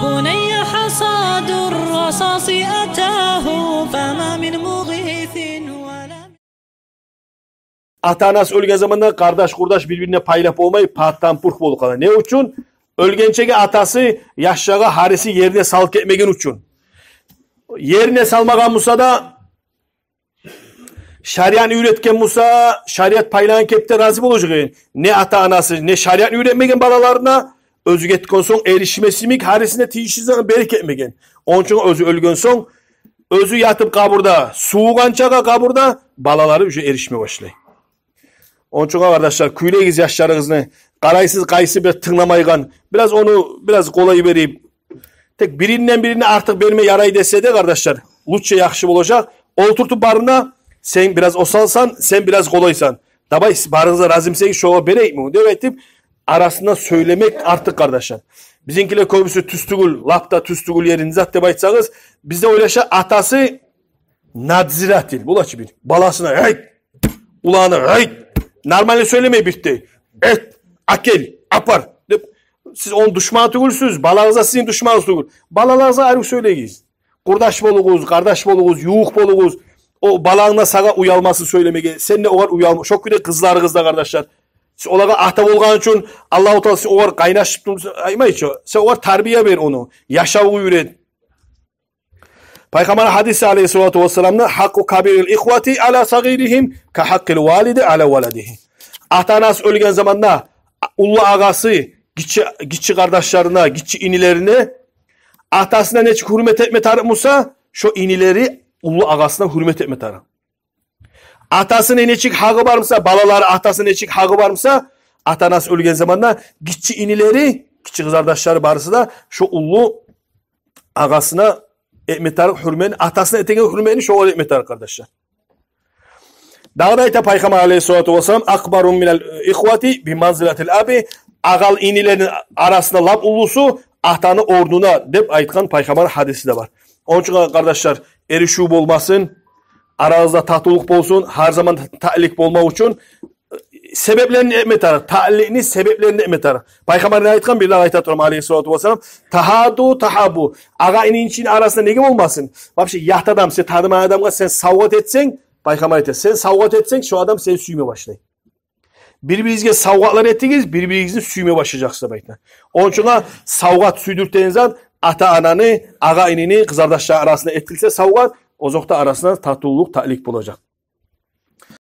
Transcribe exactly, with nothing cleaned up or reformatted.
بني حصاد الرصاص أتاه فما من مغيث ولا Ата-анасы оьлген заманда къардаш-къурдаш бир-бирине пайлап болмай, паттан-пурх болуп къала. Не учун? Оьлгенчеге атасы яшлагъа гьариси ерине салып гетмеген учун. Ерине салмагъан буса да, шариат уьйретген буса, шариат пайлайгъан кепде рази болажакъ экен. Не ата-анасы, не шариат уьйретмеген балаларына, оьзю гетген сонг эришмеси йимик гьарисине тийишли затны берип гетмеген. Ончун оьзю оьлген сонг, оьзю ятып къабурда, сувугъанчагъа къабурда, балалары уже эришме башлай. Ончун, къардашлар, кюйлегиз яшларыгъызны, къарайсыз, къайсы бир тынгламайгъан, бираз ону, бираз къолай берип, тек биринден бирине артыкъ берме ярай десе де, къардашлар, лучше, яхшы болажакъ. Олтуртуп барына, сен бираз осалсан, сен бираз къолайсан. Давай, сиз барыгъыз да разимисегиз, шогъар берейикми деп айтып, арасында сёйлемек артыкъ, къардашлар. Бизинкилер кёбюсю тюз тюгюл, лап да тюз тюгюл ерин зат деп айтсагъыз, бизде ойлаша атасы надзиратель, бола чы бир. Баласына: «Айт, уланы, айт». Нормально сёйлемей бирде: «Айт, акел, апар», — деп. Сиз ону душманы тюгюлсюз, балагъыз да сизин душманыгъыз тюгюл. Балаларыгъызгъа арив сёйлегиз. Къурдаш болугъуз, къардаш болугъуз, ювукъ болугъуз. О балагъынг да сагъа уялмасын сёйлемеге, сен де огъар уялма. Шо кюйде къызларыгъыз да, къардашлар. Сиз олагъа ата болгъан учун Аллагьу Таала сиз огъар къайнашып турмуса, айтмай чы. Сен огъар тарбия бер ону, яшавгъа уьйрет. Пайхаммар гьадиси алайгьиссалату вассаламны: «Гьакъкъу кабирил ихвати ала сагъиригьим ка гьакъкъил валиди ала валадигьи». Ата-анасы оьлген заманда уллу агъасы гиччи, гиччи къардашларына, гиччи инилерине, атасына нечик гьюрмет этме тарыкъ буса, шо инилери уллу агъасына гьюрмет этме тарыкъ. Атасыны нечик гьакъы бар буса, балалары атасыны нечик гьакъы бар буса, ата-анасы оьлген заманда гиччи инилери, гиччи къызардашлары барысы да шо уллу агъасына этме тарыкъ гьюрмени, атасына этеген гьюрмени шогъар этме тарыкъ, къардашлар. Дагъы да айта Пайхаммар алайгьиссалату вассалам: «Акбару минал ихвати би манзилатил аби», агъал инилени арасында лап уллусу атаны орнуна, деп айтгъан Пайхаммар гьадиси де бар. Ончун, къардашлар, эришив болмасын, арагъызда татывлукъ болсун, гьар заман та-, таъликъ болмакъ учун себеплерин этме тарыкъ, таъликъны себеплерин этме тарыкъ. Пайхаммар не айтгъан, бирдагъы айта турам, алайгьиссалату вассалам: «Тагьаду тагьаббу». Агъа-инини арасында неге болмасын? Вообще, ят адам, сен танымагъан адамгъа сен савгъат этсенг, Пайхаммар айта, сен савгъат этсенг, шо адам сени сюйме башлай. Бир-биригизге савгъатлар этигиз, бир-биригизни сюйме башлажакъсыз, деп айта. Ончун савгъат сюйдюртеген зат, ата-ананы, агъа-инини, къызардашлар арасында этилсе савгъат, озокъда, арасында татывлукъ, таъликъ болажакъ.